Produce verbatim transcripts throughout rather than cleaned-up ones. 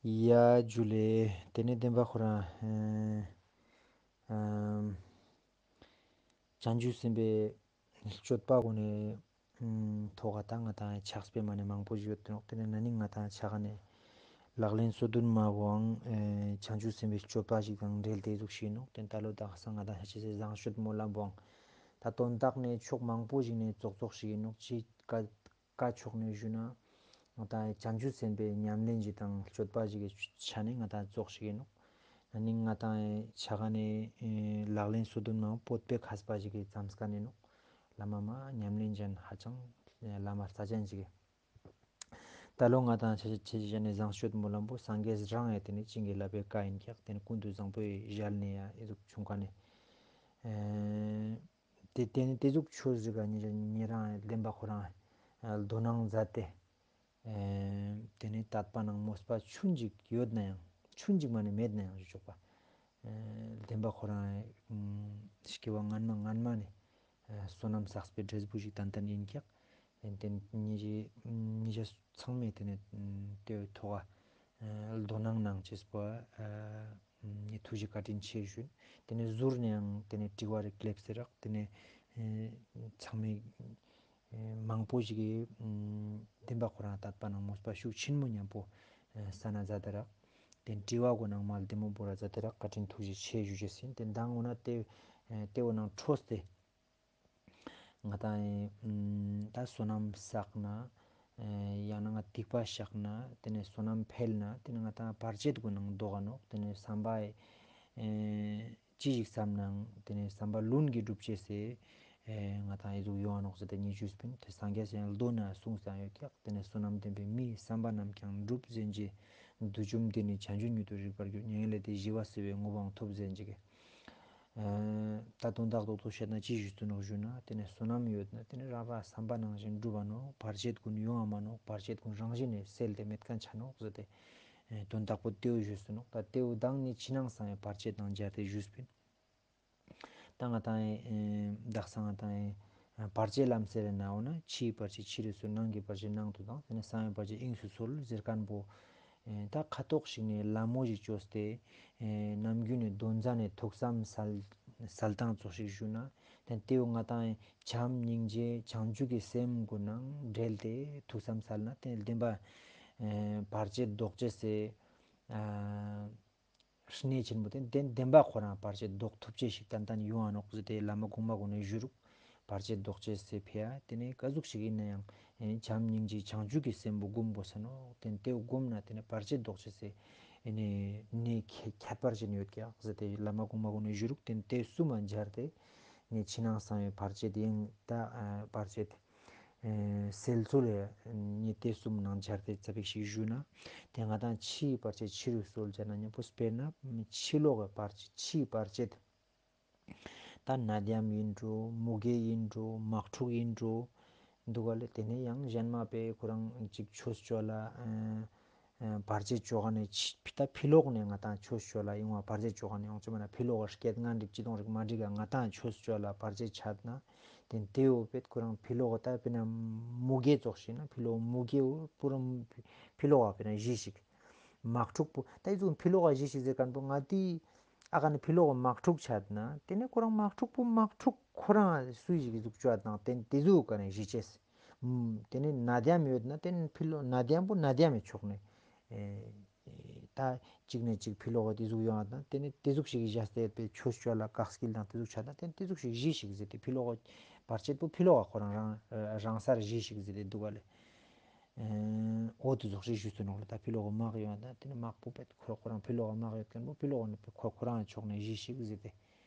ཡ་ཇུ་ལེ། དེ་ནས་བདེན་པ་ཁོ་རང་ཨ་ཨ་བྱང་ཆུབ་སེམས་དཔའི་སྤྱོད་པ་གོ་ནས་ཐོག་ག་ད་ང་དང་ཕྱག་དཔེ་མ་ནས་མང་པོ་ཞིག་ཡོད་དེ་ནོག་དེ་ནས་ན་ནིང་ང་དང་ཕྱག་ནས་ལག་ལེན་སོ་བདུན་མ་བོའང་བྱང་ཆུབ་སེམས་དཔའི་སྤྱོད་པ་ཞིག་དང་འབྲེལ་ཏེ་ཟུག་ཤེས་ནོག་དེ་ད་ལོ་དག་ས་ང་དང་ཕྱག་ཆེ་སེ་བཟང་སྤྱོད་སྨོན་ལམ་བོའང་ད་དོན་དག་ནས་ཕྱོགས་མང་པོ་ཞིག་ནས་ཙོག་ཙོག་ཤེས་ནོག་ཅི་ཀ་ཀ་ཕྱོགས་ནས་ཞུ་ན། ང་དང་བྱང་ཆུབ་སེམས་དཔའི་ཉམས་ལེན་ཞིག་དང་སྤྱོད་པ་ཞིག་གི་ཆ་ནས་ང་དང་ཙོག་ཤེས་ནོག་ན་ནིང་ང་དང་ཕྱག་ནས་ལག་ལེན་སོ་བདུན་མ་བོ་བོད་པའི་མཁས་པ་ཞིག་གི་རྩམ་སྐ་ནས་ནོག་བླ་མ་མ་ཉམས་ལེན་ཅན་ཧ་ཅང་བླ་མ་རྩ་ཅན་ཞིག་གི་ད་ལོ་ང་དང་ཆ་ཆ་ཆ་ཆ་ནས་བཟང་སྤྱོད་སྨོན་ལམ་བོ་སངས་རྒྱས་རང་ཡ་དེ་ནས་བྱིན་གྱིས་བརླབས་པའི་བཀའ་ཡིན་ཀྱག་དེ་ནས་ཀུན་ཏུ་བཟང་པོའི་ཞལ་ནས་ཡ་ཨེ་ཟུག་བྱུང་ཀ་ནས། དེ་དེ་ནི་དེ་ཟུག་ཆོས་ཟིག་ག་ཉེ་ཉེ་རང་བདེན་པ་ཁོ་རང་དོ་སྣང་མཛད་དེ། དེ་ནི་དད་པ་ནང་མོས་པ་ཆུན་ཅིག་ཡོད་ན་ཡང་ཆུན་ཅིག་མ་ནི་མེད་ན་ཡང་ཞུ་ཆོག་པ། བདེན་པ་ཁོ་རང་སྐྱེ་བ་སྔན་མ་སྔན་མ་ནས་བསོད་ནམས་བསགས་པའི་འབྲས་བུ་ཞིག་ཏན་ཏན་ཡིན་ཀྱག་དེ་ནི་ཉེ་ཉེ་ཆ་ཚང་མས་དེ་ནི་དེ་ཐོག་ག་དོ་སྣང་གནང་ཅེས་པ། ངས་ཐུགས་རྗེ་བཀའ་དྲིན་ཆེ་ཞུ། དེ་ནས་ཟུར་ནས་ཡང་དེ་ནས་དྲི་བ་རེ་སླེབས་ཟེར་རག་དེ་ནས་ཚང་མས་མང་པོ་ཞིག་གིས་བདེན་པ་ཁོ་རང་དད་པ་ནང་མོས་པ་ཤུགས་ཆེན་མོ་མཉམ་པོ་ས་ན་མཛད་དེ་རག་དེ་དྲི་བ་གོ་ནང་མ་བདེ་མོ་བོ་ར་མཛད་དེ་རག་བཀའ་དྲིན་ཐུགས་རྗེ་ཆེ་ཞུ་རྒྱུ་ཟིན། དེ་མདང་འོ་ན་དེ་དེ་འོ་ནང་འཕྲོས་ཏེ། ང་དང་ད་བསོད་ནམས་བསགས་ན། ཡང་ན་ང་སྡིག་པ་བཤགས་ན། དེ་ནས་བསོད་ནམས་འཕེལ་ན། དེ་ནས་ང་དང་བར་ཆད་ཀུན་ནང་ལྡོག་ག་ནོག་དེ་ནས་བསམ་པ་ཅི་ཞིག་བསམ་ནའང་དེ་ནས་བསམ་པ་ལྷུན་གྱིས་འགྲུབ་ཅེས་སེ། ང་དང་ཨེ་ཟུག་ཡོང་ང་ནོག་ཟེར་ཏེ་ཉེ་ཆར་སྤིན་དེ་སངས་རྒྱས་སེ་ཡང་མདོ་ན་གསུངས་སེ་ཡང་ཡོད་ཀྱག་དེ་ནས་བསོད་ནམས་ལྡན་པའི་མིའི་བསམ་པ་རྣམས་ཀྱང་འགྲུབ་ཟེར་གྱི། བསྡུས་འཇོམས་འདི་ནི་བྱང་ཆུབ་མྱུར་དུ་རིག་པར་འགྱུར། མྱ་ངན་ལས་འདས་ཞི་བ་འཚོལ་བའི་དངོས་པོའང་ཐོབ་ཟེར་གྱི། ད་དོན་དག་རྡོག་རྡོག་བཤད་ན་ཅི་ཞིག་ཏུ་ནོག་ཞུ་ན། དེ་ནས་བསོད་ནམས་ཡོད་ན་དེ་ནས་རང་རང་བསམ་པ་ནང་བཞིན་འགྲུབ་པ་ནོག་བར་ཆད་ཀུན་ཡོང་བ་མ་ནོག་བར་ཆད་ཀུན་རང་བཞིན་ནས་སེལ་ཏེ་མེད་མཁན་ཆ་ནོག་ཟེར་ཏེ། དོན་དག་པོ་དེའུ་ཞུས་སུ་ནོག་ད་དེའུ་དང་ནི་ཕྱི་ནང་གསང་བའི་བར་ཆད་དང་སྦྱར་ཏེ་ཞུས་པིན། ད་ང་དང་ཡིན། དག་ས་ང་དང་ཡིན། བར་ཆད་ལམ་ཟེར་ན་འོ་ན་ཕྱིའི་བར་ཆད་ཕྱི་རུ་སོལ། ནང་གི་བར་ཆད་ནང་དུ་དང་དེ་ནས་གསང་བའི་བར་ཆད་དབྱིངས་སུ་སོལ་ཟེར་མཁན་པོ། ད་ཁ་ཐོག་ཞིག་ནས་ལ་མོ་ཞིག་བཅོས་ཏེ། ནམ་རྒྱུན་ནས་དོན་རྩ་ནས་ཐུགས་བསམ་གསལ་གསལ་སྟངས་ཙོགས་ཤིག་ཞུ་ན། དེ་དེའུ་ང་དང་བྱམས་སྙིང་རྗེ་བྱང་ཆུབ་ཀྱི་སེམས་ཀུན་ནང་འབྲེལ་ཏེ་ཐུགས་བསམ་གསལ་ན་དེ་བདེན་པ་བར་ཆད་ཟློག་ཅེས་སེ། གནད་ཆེན་པོ་དེ་བདེན་བདེན་པ་ཁོ་རང་བར་ཆད་ཟློག་ཐུབ་ཅེས་ཤིག་ཏན་ཏན་ཡོང་ང་ནོག་ཟེར་ཏེ་བླ་མ་གོང་མ་གོང་ནས་ཞུ་རུག་བར་ཆད་ཟློག་ཅེས་སེ་ཕི་ཡ་དེ་ནས་ག་ཟུག་ཞིག་ཡིན་ན་ཡང་བྱམས་སྙིང་རྗེ་བྱང་ཆུབ་ཀྱི་སེམས་པོ་སྒོམ་དགོས་ས་ནོག་དེ་དེ་སྒོམ་ན་དེ་ནས་བར་ཆད་ཟློག་ཅེས་སེ་ནས་ནས་ཁྱད་པར་ཅན་ཡོད་ཀྱག་ཟེར་ཏེ་བླ་མ་གོང་མ་གོང་ནས་ཞུ་རུག་དེ་དེ་གསུམ་མ་སྦྱར་ཏེ་ནས་ཕྱི་ནང་གསང་བའི་བར་ཆད་ཡིན་ད་བར་ཆད། སེལ་ཚུལ་ལས་ཉིད་དེ་གསུམ་ནང་སྦྱར་ཏེ་ཙ་པིག་ཞིག་ཞུས་ན། དེ་ང་དང་ཕྱིའི་བར་ཆད་ཕྱི་རུ་སོལ་ཟེར་ན་མཉམ་པོ་དཔེར་ན་ཕྱི་ལོགས་ཀྱི་བར་ཆད་ཕྱིའི་བར་ཆད། ད་ནད་ཡམས་ཡིན་འགྲོ་མུ་གེ་ཡིན་འགྲོ་དམག་འཁྲུག་ཡིན་འགྲོ། འདུག་ག་ལས་དེ་ནས་ཡང་གཞན་མ་པའི་ཁོ་རང་གཅིག་ཆོས་སྤྱོད་ལ། བར་ཆད་བཅོ་ག་ནས་ཕྱི་ད་ཕྱི་ལོགས་ནས་ང་དང་ཆོས་སྤྱོད་ལ་ཡོང་བ་བར་ཆད་བཅོ་ག་ནས་ཡོང་ཅི་མ་ན་ཕྱི་ལོགས་སྐད་ངན་འགྲིག་ཅི་གཏོང་རིག་མ་འགྲིག་ག་ང་དང་ཆོས་སྤྱོད་ལ་བར་ཆད་ཆགས་ན། དེ་དེའོ་པེད་ཁོ་རང་ཕྱི་ལོགས་ད་དཔེར་ན་མུ་གེ་ཙོགས་ཤིག་ན་ཕྱི་ལོགས་མུ་གེའོ་པུ་རམ་ཕྱི་ལོགས་པེར་ན་གཞི་ཞིག་དམག་འཁྲུག་པོ་ད་ཡི་ཚུགས་ཕྱི་ལོགས་གཞི་ཞིག་ཟེར་མཁན་པོ་ང་དེ་ཨ་ག་ནས་ཕྱི་ལོགས་དམག་འཁྲུག་ཆགས་ན་དེ་ནས་ཁོ་རང་དམག་འཁྲུག་པོ་དམག་འཁྲུག་ཁོ་རང་སུས་ཞིག་གི་ཟུག་བཅོས་དང་དེ་དེ་ཟུག་ག་ནས་གཞི་བྱས། དེ་ནས་ནད་ཡམས་ཡོད་ན་དེ་ནས་ཕྱི་ལོགས་ནད་ཡམས་པོ་ནད་ཡམས་མི་ཆོག་ནས། ད་གཅིག་ནས་གཅིག་ཕྱི་ལོགས་དེ་ཟུག་ཡོང་བ་དང་དེ་ནས་དེ་ཟུག་ཞིག་བཞག་སྟེ་པའི་ཆོས་སྤྱོད་ལ་བཀག་སྐྱིལ་དང་དེ་ཟུག་ཆ་དང་དེ་ནས་དེ་ཟུག་ཞིག་གཞི་ཞིག་ཟེར་ཏེ་ཕྱི་ལོགས་བར་ཆད་པོ་ཕྱི་ལོགས་ཁོ་རང་རང་རང་སར་གཞི་ཞིག་ཟེར་ཏེ་འདུག་ག་ལས། འོ་དེ་ཟུག་ཞིག་ཞུས་ཚུལ་ནོག་ལ་ད་ཕྱི་ལོགས་དམག་ཡོང་བ་དང་དེ་ནས་དམག་པོ་པེད་ཁོ་ཁོ་རང་ཕྱི་ལོགས་དམག་ཡོད་མཁན་པོ་ཕྱི་ལོགས་ནས་ཁོ་ཁོ་རང་ཕྱོགས་ནས་གཞི་ཞིག་ཟེར་ཏེ།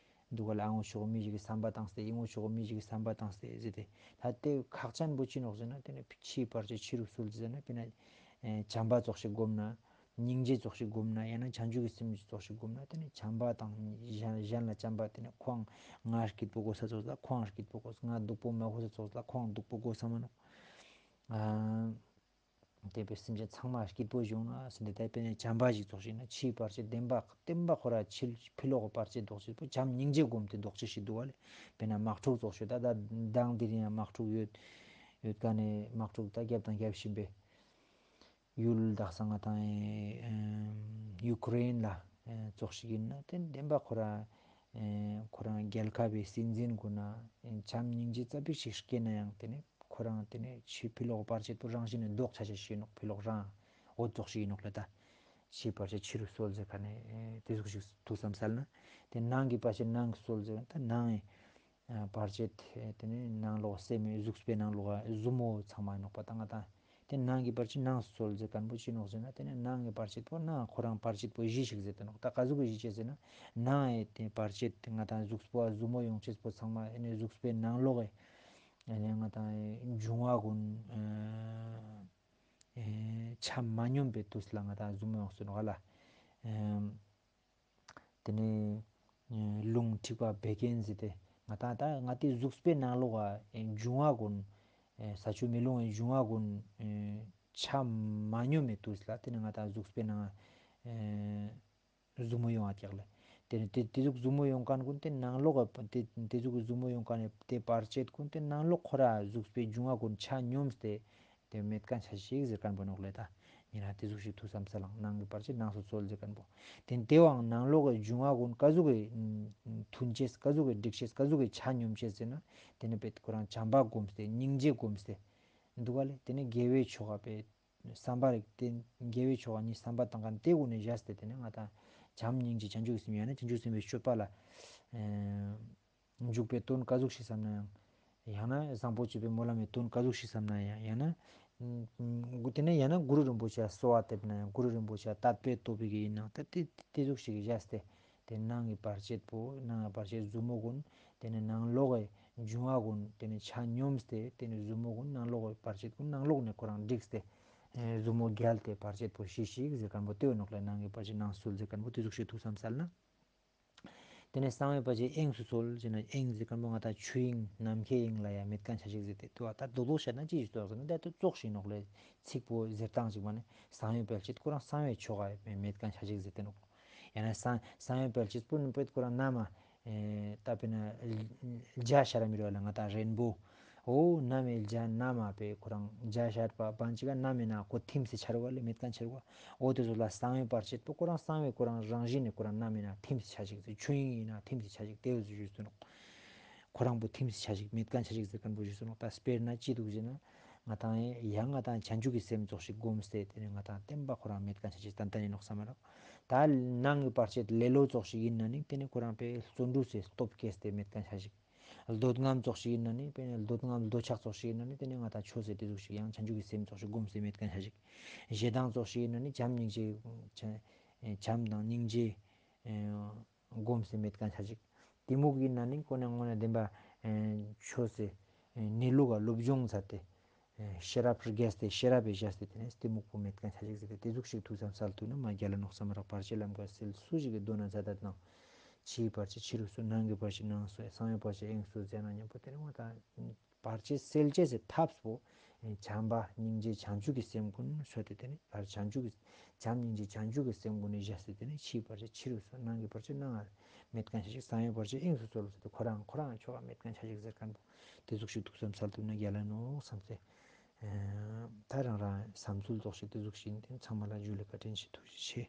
འདུག་ག་ལ་ཨ་ངོ་ཤོག་མི་ཞིག་གི་བསམ་པ་བཏང་སྟེ་ཡིན་ངོ་ཤོག་མི་ཞིག་གི་བསམ་པ་བཏང་སྟེ་ཟེར་ཏེ། ད་ལྟའི་ཁག་ཅན་པོ་ཅི་ནོག་ཟེར་ན་དེ་ནས་ཕྱིའི་བར་ཆད་ཕྱི་རུ་སོལ་ཟེར་ན་དཔེར་ན། བྱམས་པ་ཙོགས་ཤིག་སྒོམ་ན། སྙིང་རྗེ་ཙོགས་ཤིག་སྒོམ་ན་ཡང་ན་བྱང་ཆུབ་ཀྱི་སེམས་ཙོགས་ཤིག་སྒོམ་ན་དེ་ནས་བྱམས་པ་དང་གཞན་གཞན་ལ་བྱམས་པ་དེ་ནས་ཁོང་ང་སྐྱིད་པོ་དགོས་ས་ཙོགས་ལ་ཁོང་སྐྱིད་པོ་དགོས་ང་སྡུག་པོ་མ་དགོས་ས་ཙོགས་ལ་ཁོང་སྡུག་པོ་དགོས་ས་མ་ནོག་དེ་བས་སེམས་ཅན་ཚང་མ་སྐྱིད་པོ་བྱུང་ན་ཟེར་འདི་ལྟར་དཔེར་ན་བྱམས་པ་ཞིག་ཙོགས་ཤིག་ན་ཕྱིའི་བར་ཆད་བདེན་པ་བདེན་པ་ཁོ་ར་ཕྱི་ཕྱི་ལོགས་ཀྱི་བར་ཆད་ཟློག་ཅེས་པོ་བྱམས་སྙིང་རྗེ་སྒོམ་སྟེ་ཟློག་ཅེས་ཤིག་འདུག་བ་ལས། དཔེར་ན་དམག་འཁྲུག་ཙོགས་ཤིག་ད་ད་མདང་འདིར་ཡང་དམག་འཁྲུག་ཡོད་ཡོད་ག་ནས་དམག་འཁྲུག་ད་རྒྱབ་དང་རྒྱབ་བཞིན་པས། ཡུལ་དག་ས་ང་དང་ཨེ་ཡུ་ཀེ་རེན་ལ་ཨེ་ཙོགས་ཤིག་ཡིན་ན་དེ་བདེན་པ་ཁོ་རང་ཨེ་ཁོ་རང་རྒྱལ་ཁབ་པའི་སྲིད་འཛིན་གུན་ན་ཨེ་བྱམས་སྙིང་རྗེ་ཙ་པིག་ཞིག་སྐྱེས་ན་ཡང་དེ་ནི་ཁོ་རང་དེ་ནི་ཕྱི་ཕི་ལོག་བར་ཆད་པོ་རང་བཞིན་ནས་ལྡོག་ཆ་ཆ་ཞིག་ཡིན་ནོག་ཕི་ལོག་རང་འོ་ཙོགས་ཤིག་ཡིན་ནོག་ལ་ད། ཕྱིའི་བར་ཆད་ཕྱི་རུ་སོལ་ཟེར་ཁ་ནས་ཨེ་དེ་ཟུག་ཞིག་ཐུགས་བསམ་སལ་ན། དེ་ནང་གི་བར་ཆད་ནང་གི་སོལ་ཟེར་ན་ད་ནང་ཨེ་བར་ཆད་དེ་ནི་ནང་ལོགས་སེམས་གཟུགས་པོའི་ནང་ལོགས་གཟུགས་མོ་ཚང་མ་ནོག་པ་ད་ང་དང་། དེ་ནང་གི་བར་ཆད་ནང་སོལ་ཟེར་མཁན་པོ་ཅི་ནོག་ཟེར་ན་དེ་ནི་ནང་གི་བར་ཆད་པོ་ནང་ཁོ་རང་བར་ཆད་པོ་བཞི་ཞིག་ཟེར་དེ་ནོག་ད་ག་ཟུག་གི་བཞི་ཅེས་ཟེར་ན། ནང་ཨེ་དེ་བར་ཆད་ང་དང་གཟུགས་པོ་གཟུགས་མོ་ཡོང་ཅེས་པོ་ཚང་མ་ཨེ་ནི་གཟུགས་པོའི་ནང་ལོགས་ཨེ་ནི་ང་དང་འབྱུང་བ་ཀུན་ཆ་མ་སྙོམས་པའི་དུས་ལ་ང་དང་གཟུགས་མོ་ཡོང་སོང་ནོག་ལ། དེ་ནས་རླུང་མཁྲིས་པ་བད་ཀན་ཟེར་ཏེ་ང་དང་ད་ང་དེ་གཟུགས་པོའི་ནང་ལོགས་ཨེ་འབྱུང་བ་ཀུན་ས་ཆུ་མེ་རླུང་ཨེ་འབྱུང་བ་ཀུན་ཆ་མ་སྙོམས་པའི་དུས་ལ་དེ་ནི་ང་དང་གཟུགས་པོའི་ནང་གཟུགས་མོ་ཡོང་བ་ཀྱག་ལ། དེ་ནི་དེ་དེ་ཟུག་གཟུགས་མོ་ཡོང་མཁན་ཀུན་དེ་ནང་ལོགས་དེ་དེ་ཟུག་གཟུགས་མོ་ཡོང་མཁན་དེ་བར་ཆད་ཀུན་དེ་ནང་ལོགས་ཁོ་ར་གཟུགས་པོའི་འབྱུང་བ་ཀུན་ཆ་སྙོམས་ཏེ་དེ་མེད་མཁན་ཆ་ཞིག་ཟེར་མཁན་པོ་ནོག་ལེ་ད། ཉེ་རང་དེ་ཟུག་ཞིག་ཐུགས་བསམ་སལ་ལང་ནང་གི་བར་ཆད་ནང་སོ་སོལ་ཟེར་མཁན་པོ། དེ་དེ་བའང་ནང་ལོགས་ཀྱི་འབྱུང་བ་ཀུན་ཀ་ཟུག་གི་མཐུན་ཆེས་ཀ་ཟུག་གི་འགྲིག་ཆེས་ཀ་ཟུག་གི་ཆ་སྙོམས་ཆེས་ཟེར་ན་དེ་ནི་བེད་ཁོ་རང་བྱམས་པ་སྒོམས་ཏེ་སྙིང་རྗེ་སྒོམས་ཏེ་འདུག་ག་ལེ། དེ་ནི་དགེ་བའི་ཆོ་ག་བེད། བསམ་པ་རིག་དེ་དགེ་བའི་ཆོ་ག་ནི་བསམ་པ་བཏང་མཁན་དེ་དགོས་ནས་བཞག་སྟེ་དེ་ནས་ང་དང་བྱམས་སྙིང་རྗེ་བྱང་ཆུབ་ཀྱི་སེམས་ཡང་ན་བྱང་ཆུབ་སེམས་དཔའི་སྤྱོད་པ་ལ་འཇུག་པའི་དོན་ག་ཟུག་ཞིག་བསམ་ན་ཡང་ཡང་ན་བཟང་པོ་སྤྱོད་པའི་སྨོན་ལམ་གྱི་དོན་ག་ཟུག་ཞིག་བསམ་ན་ཡང་ཡང་ན་དེ་ནས་ཡང་ན་གུ་རུ་རིན་པོ་ཆེ་གསོལ་བ་འདེབས་ན་ཡང་གུ་རུ་རིན་པོ་ཆེ་དད་པའི་སྟོབས་པའི་གི་ཡིན་ནང་ད་དེ་དེ་ཟུག་ཞིག་བཞག་སྟེ། དེ་ནང་གི་བར་ཆད་པོ་ནང་གི་བར་ཆད་གཟུགས་མོ་ཀུན། དེ་ནས་ནང་ལོགས་ཀྱི་འབྱུང་བ་ཀུན་དེ་ནས་ཆ་སྙོམས་ཏེ་དེ་ནས་གཟུགས་མོ་ཀུན་ནང་ལོགས་ཀྱི་བར་ཆད་ཀུན་ནང་ལོགས་ནས་ཁོ་རང་འགྲིགས་ཏེ། གཟུགས་མོ་རྒྱལ་ཏེ་བར་ཆད་པོ་ཞི་ཞིག་ཟེར་མཁན་པོ་དེ་ནོག་ལ་ནང་གི་བར་ཆད་ནང་སོལ་ཟེར་མཁན་པོ་དེ་ཟུག་ཞིག་ཐུགས་བསམ་སལ་ན། དེ་ནས་གསང་བའི་བར་ཆད་དབྱིངས་སུ་སོལ་ཟེར་ན་དབྱིངས་ཟེར་མཁན་པོ་ང་དང་ཆོས་དབྱིངས་ནམ་མཁའི་དབྱིངས་ལ་ཡང་མེད་མཁན་ཆ་ཞིག་ཟེར་ཏེ་དུ་བ་ད་རྡོག་རྡོག་བཤད་ན་ཅི་ཞིག་ཏོག་ཟེར་ན་ད་དུ་ཙོག་ཞིག་ནོག་ལས་ཚིག་པོ་ཟེར་སྟངས་ཅིག་མ་ནི་གསང་བའི་བར་ཆད་ཁོ་རང་གསང་བའི་ཆོ་ག་མེད་མཁན་ཆ་ཞིག་ཟེར་ཏེ་ནོག་ཡང་ན་གསང་གསང་བའི་བར་ཆད་པོ་ནི་པེད་ཁོ་རང་ན་མ། ཨེ་ད་དཔེར་ན་རྒྱ་ཤར་མི་རོ་ལ་ང་དང་རེན་བོ། འོ་ན་མའི་རྒྱ་ན་མ་པེ་ཁོ་རང་རྒྱ་ཤར་པ་བན་ཅིག་ན་མའི་ན་ཁོ་ཐིམ་སེ་ཆར་བ་ལས་མེད་མཁན་ཆར་བ། འོ་དེ་ཚོ་ལ་གསང་བའི་བར་ཆད་པོ་ཁོ་རང་གསང་བའི་ཁོ་རང་རང་བཞིན་ནས་ཁོ་རང་ན་མའི་ན་ཐིམ་སེ་ཆ་ཞིག་ཟེར་ཆོས་དབྱིངས་ཡིན་ན་ཐིམ་སེ་ཆ་ཞིག་དེ་བས་སུ་ཞུས་སུ་ནོག་ཁོ་རང་པོ་ཐིམ་སེ་ཆ་ཞིག་མེད་མཁན་ཆ་ཞིག་ཟེར་མཁན་པོ་ཞུས་སུ་ནོག་ད་དཔེར་ན་ཅི་འདུག་ཟེར་ན། ང་དང་ཡང་ང་དང་བྱང་ཆུབ་ཀྱི་སེམས་ཙོགས་ཤིག་སྒོམ་སྟེ་དེ་ནས་ང་དང་བསྟན་པ་ཁོ་རང་མེད་མཁན་ཆ་ཞིག་ཏན་ཏན་ཡིན་ནོག་བསམ་མ་རོགས། ད་ནང་གི་བར་ཆད་ལེ་ལོ་ཙོགས་ཤིག་ཡིན་ན་ནི་དེ་ནི་ཁོ་རང་པའི་བརྩོན་འགྲུས་སེ་སྟོབས་སྐྱེས་ཏེ་མེད་མཁན་ཆ་ཞིག་འདོད་རྔམ་ཙོགས་ཤིག་ཡིན་ན་ནི་དཔེར་ན་འདོད་རྔམ་འདོད་ཆགས་ཙོགས་ཤིག་ཡིན་ན་ནི་དེ་ནི་ང་དང་ཆོས་སེ་དེ་ཟུག་ཤིག་ཡང་བྱང་ཆུབ་ཀྱི་སེམས་ཙོགས་ཤིག་སྒོམ་སེ་མེད་མཁན་ཆ་ཞིག་ཞེ་སྡང་ཙོགས་ཤིག་ཡིན་ན་ནི་བྱམས་སྙིང་རྗེ་བྱམས་དང་སྙིང་རྗེ་སྒོམ་སེ་མེད་མཁན་ཆ་ཞིག་གཏི་མུག་ཡིན་ན་ནི་ཁོ་ན་དངོས་གནས་བདེན་པ་ཆོས་སེ་གནས་ལུགས་ལ་སློབ་སྦྱོང་མཛད་དེ། ཤེས་རབ་རྒྱས་ཏེ་ཤེས་རབ་པའི་བཞག་སྟེ་དེ་ནས་གཏི་མུག་པོ་མེད་མཁན་ཆ་ཞིག་ཟེར་ཏེ་དེ་ཟུག་ཞིག་ཐུགས་བསམ་སལ་ཐུབ་ན་མ་རྒྱལ་ལ་ནོག་བསམ་མ་རག་བར་ཆད་ལམ་ཀ་སེལ་སུ་ཞིག་གི་མདོར་ན་མཛད་དད་ནང་། ཕྱིའི་བར་ཆད་ཕྱི་རུ་སོལ་ནང་གི་བར་ཆད་ནང་སོལ་གསང་བའི་བར་ཆད་དབྱིངས་སུ་སོལ་ཟེར་ན་མཉམ་པོ་དེ་ནས་ང་དང་བར་ཆད་སེལ་བྱེད་སའི་ཐབས་པོ། བྱམས་པ་སྙིང་རྗེ་བྱང་ཆུབ་ཀྱི་སེམས་ཀུན་སོལ་ཏེ་དེ་ནས་བར་བྱང་ཆུབ་ཀྱི་བྱམས་སྙིང་རྗེ་བྱང་ཆུབ་ཀྱི་སེམས་ཀུན་ནས་བཞག་སྟེ་དེ་ནས་ཕྱིའི་བར་ཆད་ཕྱི་རུ་སོལ་ནང་གི་བར་ཆད་ནང་ང་མེད་མཁན་ཆ་ཞིག་གསང་བའི་བར་ཆད་དབྱིངས་སུ་སོལ་ཟེར་ཏེ་ཁོ་རང་ཁོ་རང་ཆོ་ག་མེད་མཁན་ཆ་ཞིག་ཟེར་མཁན་པོ། དེ་ཟུག་ཞིག་ཐུགས་བསམ་སལ་ཐུབ་ན་རྒྱལ་ལ་ནོག་བསམ་སྟེ། ད་རང་རང་བསམ་ཚུལ་ཙོགས་ཤིག་དེ་ཟུག་ཞིག་ཡིན་ཏེ་ཚང་མ་ལ་ཇུ་ལེ་བཀའ་དྲིན་ཆེ་ཐུགས་རྗེ་ཆེ།